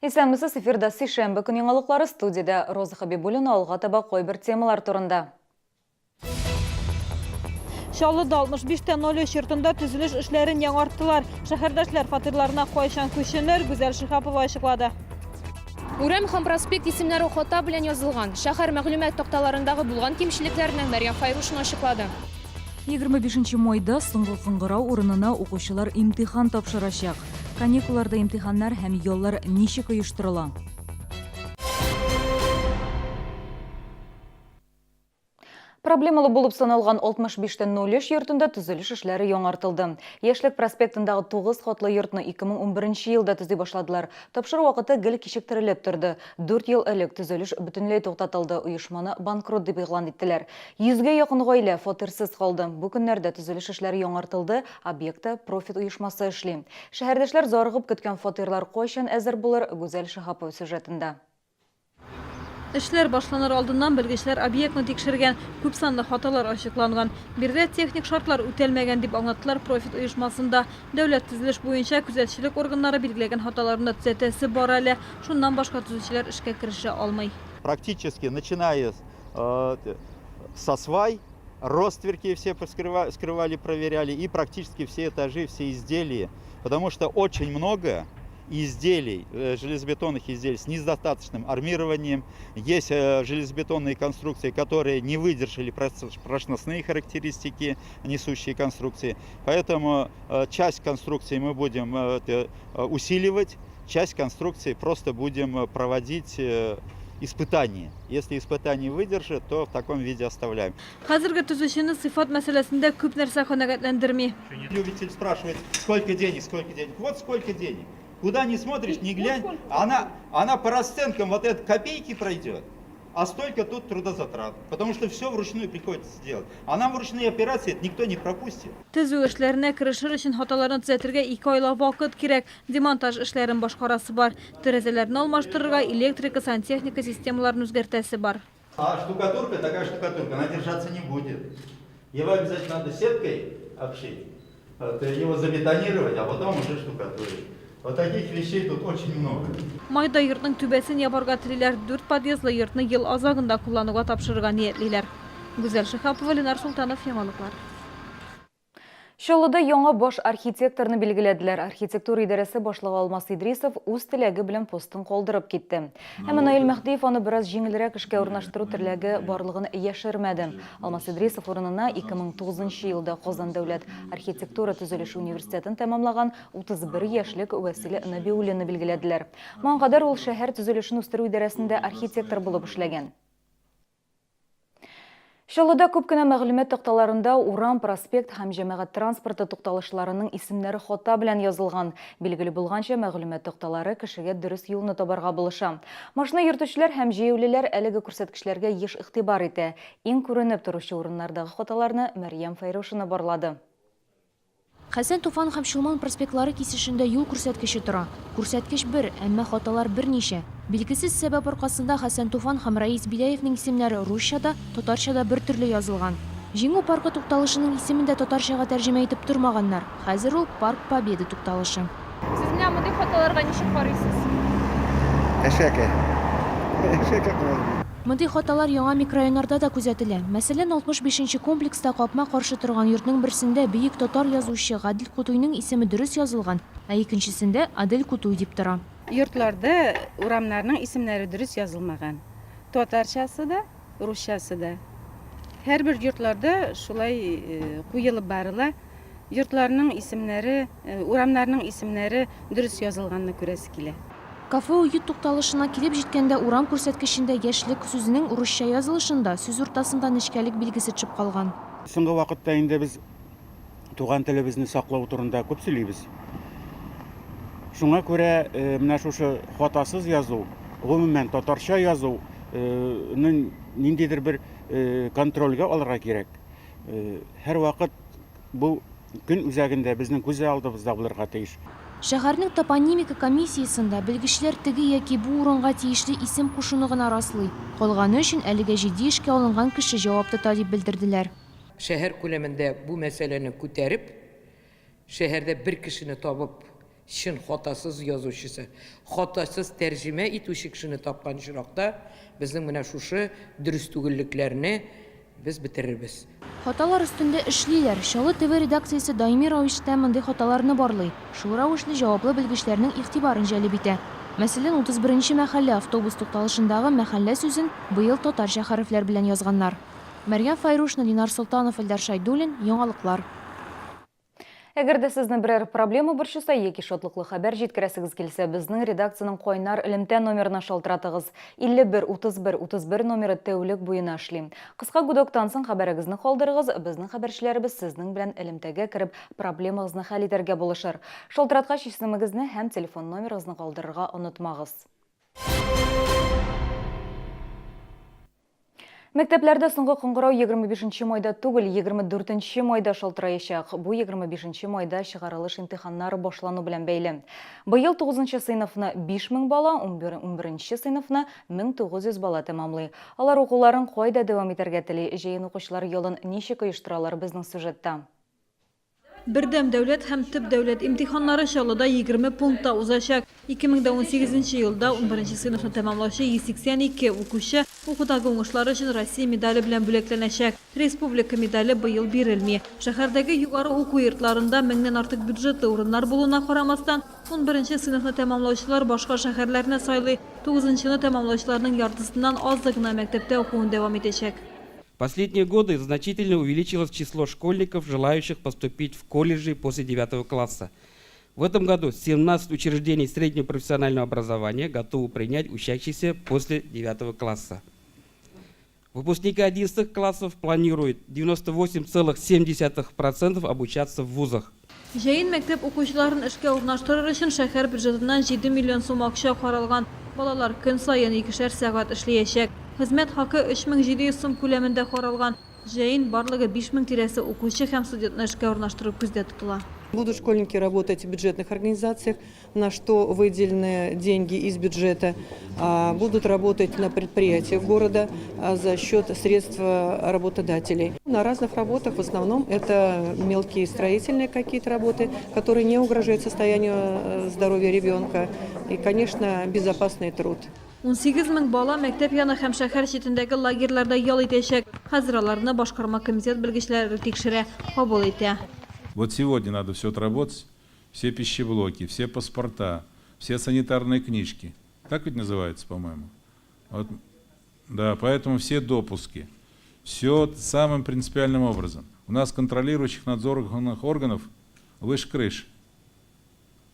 Исәнмесез, эфирда сишәмбе көн яңалыклары студиядә Роза Хабибуллина алга таба кайбер темалар турында. Чаллыда 65 тә 03 йортында төзелеш эшләрен яңарттылар. Шәһәрдәшләр фатирларына кайчан күченер, Гүзәл Шиһапова ачыклады. Урам һәм проспект исемнәре хата белән язылган. Шәһәр мәгълүмат такталарындагы булган кимчелекләрне Мәрьям Фәйрушина ачыклады. 25 нче майда соңгы кыңгырау урынына укучылар имтихан тапшырачак. Каникулларда имтиханнар һәм яллар ничек оештырыла? Проблемалы булып саналган 65 тә 03 йортында төзелеш эшләре яңартылды. Яшьлек проспектындагы 9 катлы йортны 2011 елда төзи башладылар. Тапшыру вакыты гел кичектерелеп торды. Дүрт ел элек төзелеш бөтенләй туктатылды, оешманы банкрот дип игълан иттеләр. Йөзгә якын гаилә фатирсыз калды. Бу көннәрдә төзелеш эшләре яңартылды, объектта Профит оешмасы эшли. Шәһәрдәшләр зарыгып көткән фатирлар кайчан әзер булыр, Гүзәл Шиһапова сюжетында. Эшләр башланыр алдыннан белгечләр объектны тикшергән, күпсанлы хаталар ачыкланган. Биредә техник шартлар үтәлмәгән, дип аңлаттылар Профит оешмасында. Дәүләт төзелеш буенча күзәтчелек органнары билгеләгән хаталарны да төзәтәсе бар әле. Шуннан башка төзүчеләр эшкә керешә алмый. Практически начиная со свай, ростверки все вскрывали, проверяли, и практически все этажи, все изделия, потому что очень много изделий, железобетонных изделий с недостаточным армированием. Есть железобетонные конструкции, которые не выдержали прочностные характеристики несущие конструкции. Поэтому часть конструкции мы будем усиливать, часть конструкции просто будем проводить испытания. Если испытания выдержат, то в таком виде оставляем. Хәзерге төзүчене сыйфат мәсьәләсендә күп нәрсә канәгатьләндерми. Любитель спрашивает, сколько денег, сколько денег. Вот сколько денег. Куда ни смотришь, ни глянь, она, она по расценкам вот это копейки пройдет, а столько тут трудозатрат, потому что все вручную приходится делать. А нам вручные операции это никто не пропустит. Төзү эшләренә керешер өчен хаталарны төзәтергә ике айлап вакыт кирәк. Демонтаж эшләрен башкарасы бар. Тәрәзәләрне алмаштырырга, электрика, сантехника системаларын үзгәртәсе бар. А штукатурка, такая штукатурка, она держаться не будет. Его обязательно надо сеткой обшить, его забетонировать, а потом уже штукатурить. Вот таких вещей тут очень много. Майда йортның түбәсен ябарга телиләр. Дүрт подъездлы йортны ел азагында куллануга тапшырырга ниятлиләр. Гүзәл Шиһапова, Ленар Солтанов, Яңалыклар. Чаллыда яңа баш архитекторны билгеләделәр. Архитектура идарәсе башлыгы Алмаз Идрисов үз теләге белән постын калдырып китте. Әмма Наил Мәһдиев аны бераз җиңелрәк эшкә урнаштыру теләге барлыгын яшермәде. Алмаз Идрисов урынына 2009 елда Казан дәүләт архитектура төзелеше университетын тәмамлаган 31 яшьлек Вәсил Нәбиуллинны билгеләделәр. Моңа кадәр ул шәһәр төзелешен үстерү идарәсендә архитектор булып эшләгән. Чаллыда күп кенә мәгълүмат такталарында урам, проспект һәм җәмәгать транспорты тукталышларының исемнәре хата белән язылган. Билгеле булганча, мәгълүмат такталары кешегә дөрес юлны табарга булыша. Машина йөртүчеләр һәм җәяүлеләр әлеге күрсәткечләргә еш игътибар итә. Иң күренеп торучы урыннардагы хаталарны Мәрьям Фәйрушина барлады. Хәсән Туфан һәм Чулман проспектлары кисешендә юл күрсәткече тора. Күрсәткеч бер, әмма хаталар берничә. Билгесез сәбәп аркасында Хәсән Туфан һәм Рәис Беляевның исемнәре русча да, татарча да бертөрле язылган. Җиңү паркы тукталышының исемен дә татарчага тәрҗемә итеп тормаганнар. Хәзер ул Парк Победы тукталышы. Сез менә мондый хаталарга ничек карыйсыз? Әшәке. Әшәке карыйм. Мондый хаталар яңа микрорайоннарда да күзәтелә. Мәсәлән, 65 нче комплекста капма-каршы торган йортның берсендә бөек татар язучы Гадел Кутуйның исеме дөрес язылган, ә икенчесендә Адель Кутуй дип тора. Йортларда урамнарның исемнәре дөрес язылмаган. Татарчасы да, русчасы да. Һәрбер йортларда шулай куелып барыла. Йортларның исемнәре, урамнарның исемнәре дөрес язылганны күрәсе килә. Кафе Уют тукталышына килеп җиткәндә урам күрсәткечендә Яшьлек сүзенең урысча язылышында сүз уртасында нечкәлек билгесе төшеп калган. Соңгы вакытта инде без туган телебезне саклау турында күп сөйлибез. Шуңа күрә менә шушы хатасыз язу, гомумән татарча язу ны ниндидер бер контрольгә алырга кирәк. Һәрвакыт Бу көн үзәгендә, безнең күз алдыбызда булырга тиеш. Шәһәрнең топонимика комиссиясендә белгечләр теге яки бу урынга тиешле исем кушуны гына раслый, калганы өчен әлегә җитди эшкә алынган кеше җавап тота, дип белдерделәр. Шәһәр күләмендә бу мәсьәләне күтәреп, шәһәрдә бер кешене табып. Чын хатасыз язучысы, хатасыз тәрҗемә итүче кешене тапкан очракта, безнең менә шушы дөрес түгеллекләрне без бетерербез. Хаталар өстендә эшлиләр. Чаллы ТВ редакциясе даими рәвештә мондый хаталарны барлый, шул рәвешле җаваплы белгечләрнең игътибарын җәлеп итә. Мәсәлән, 31 нче мәхәллә автобус тукталышындагы мәхәллә сүзен быел татарча хәрефләр белән язганнар. Мәрьям Файрушина, Линар Солтанов, Эльдар Шәйдуллин, Яңалыклар. Әгәр дә сезне берәр проблема борчыса яки шатлыклы хәбәр җиткерәсегез килсә, безнең редакциянең кайнар элемтә номерына шалтыратыгыз. 51 31 31 номеры тәүлек буена эшли. Кыска гудоктан соң хәбәрегезне калдырыгыз, безнең хәбәрчеләребез сезнең белән элемтәгә кереп, проблемагызны хәл итәргә булышыр. Шалтыраткач исемегезне һәм телефон номерыгызны калдырырга онытмагыз. Мәктәпләрдә соңгы кыңгырау 25 нче майда түгел, 24 нче майда шалтыраячак. Бу 25 нче майда чыгарылыш имтиханнары башлану белән бәйле. Быел 9 нчы сыйныфны 5000 бала, 11 нче сыйныфны 1900 бала тәмамлый. Алар укуларын кайда дәвам итәргә тели, җәен укучылар ялын ничек оештыралар, безнең сюжетта. Бердәм дәүләт һәм төп дәүләт имтиханнары Чаллыда 20 пунктта узачак. 2018 нче елда унберенче сыйныфны тәмамлаучы 182 укучы укудагы уңышлары өчен Россия медале белән бүләкләнәчәк. Республика медале быел бирелми. Шәһәрдәге югары уку йортларында меңнән артык бюджетлы урыннар булуына карамастан, унберенче сыйныфны тәмамлаучылар башка шәһәрләрне сайлый. Тугызынчыны тәмамлаучыларның яртысыннан азы гына мәктәптә укуын дәвам итәчәк. Последние годы значительно увеличилось число школьников, желающих поступить в колледжи после 9 класса. В этом году 17 учреждений среднего профессионального образования готовы принять учащихся после 9 класса. Выпускники 11 классов планируют 98,7% обучаться в вузах. Җәен мәктәп укучыларын эшкә урнаштырыр өчен шәһәр бюджетыннан 7 миллион сум акча каралган. Балалар көн саен икешәр сәгать эшлиячәк. Хезмәт хакы 3700 сум күләмендә каралган. Җәен барлыгы 5000 тирәсе укучы һәм студентны эшкә урнаштыру күздә тотыла. Будут школьники работать в бюджетных организациях, на что выделены деньги из бюджета, будут работать на предприятиях города за счет средств работодателей. На разных работах в основном это мелкие строительные какие-то работы, которые не угрожают состоянию здоровья ребенка и, конечно, безопасный труд. 18 мең бала мәктәп яны һәм шәһәр читендәге лагерьларда ял итәчәк. Хәзер аларны башкарма комитет белгечләре тикшерә, кабул итә. Вот сегодня надо все отработать, все пищеблоки, все паспорта, все санитарные книжки. Так ведь называется, по-моему? Вот, да, поэтому все допуски. Все самым принципиальным образом. У нас контролирующих надзорных органов выше крыши.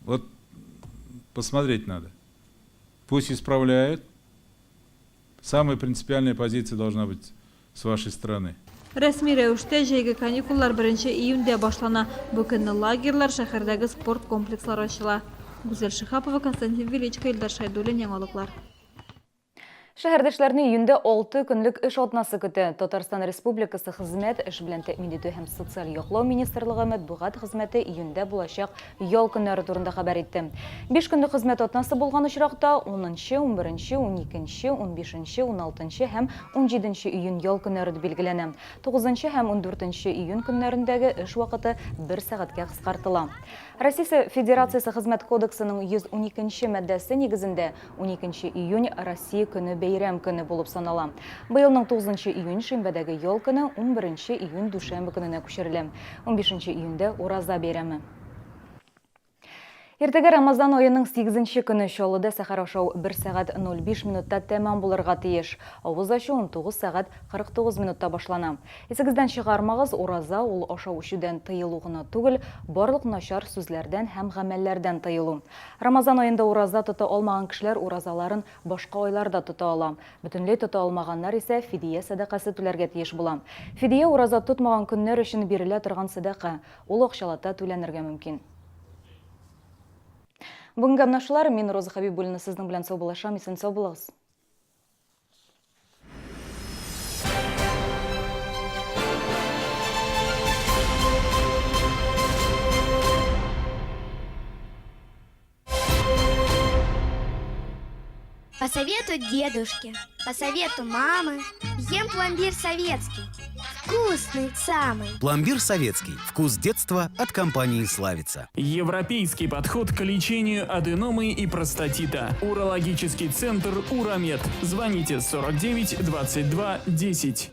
Вот посмотреть надо. Пусть исправляют. Самая принципиальная позиция должна быть с вашей стороны. Рәсми рәвештә җәйге каникуллар беренче июньдә башлана. Бу көнне лагерьлар, шәһәрдәге спорт комплекслары ачыла. Гүзәл Шиһапова, Константин Величко, Илдар Шәйдуллин, Яңалыклар. Шәһәрдәшләрне июньдә 6 көнлек эш атнасы көтә. Татарстан Республикасы Хезмәт, эш белән тәэмин итү һәм социаль яклау министрлыгы матбугат хезмәте июньдә булачак ял көннәре турында хәбәр итте. Биш көнлек хезмәт атнасы булган очракта, унынчы, унберенче, уникенче, унбишенче, уналтынчы һәм унҗиденче июнь ял көннәре дип билгеләнә. Тугызынчы һәм ундүртенче июнь көннәрендәге эш вакыты бер сәгатькә кыскартыла. Россия Федерациясе Хезмәт кодексының 112 нче маддәсе нигезендә уникенче июнь Россия көне бәйрәм көне булып санала. Быелның тугызынчы июнь шимбәдәге ял көне унберенче июнь дүшәмбе көненә күчерелә. Унбишенче июньдә Ураза бәйрәме. Иртәгә Рамазан аеның сигезенче көне Чаллыда сәхәр ашау бер сәгать 05 минутта тәмам булырга тиеш. Авыз ачу 19 сәгать 49 минутта башлана. Исегездән чыгармагыз, ураза ул ашау-эчүдән тыелу гына түгел, барлык начар сүзләрдән һәм гамәлләрдән тыелу. Рамазан аенда ураза тота алмаган кешеләр уразаларын башка айларда тота ала. Бөтенләй тота алмаганнар исә фидия сәдакасы түләргә тиеш була. Фидия ураза тотмаган көннәр өчен бирелә торган сәдака. Ул акчалата түләнергә мөмкин. Бүгенгә менә шулар. Мин Роза Хәбибуллина сезнең белән саубуллашам. Исән-сау булыгыз. По совету дедушки, по совету мамы, Ем пломбир советский. Вкусный самый. Пломбир советский. Вкус детства от компании «Славица». Европейский подход к лечению аденомы и простатита. Урологический центр «Уромед». Звоните 49 22 10.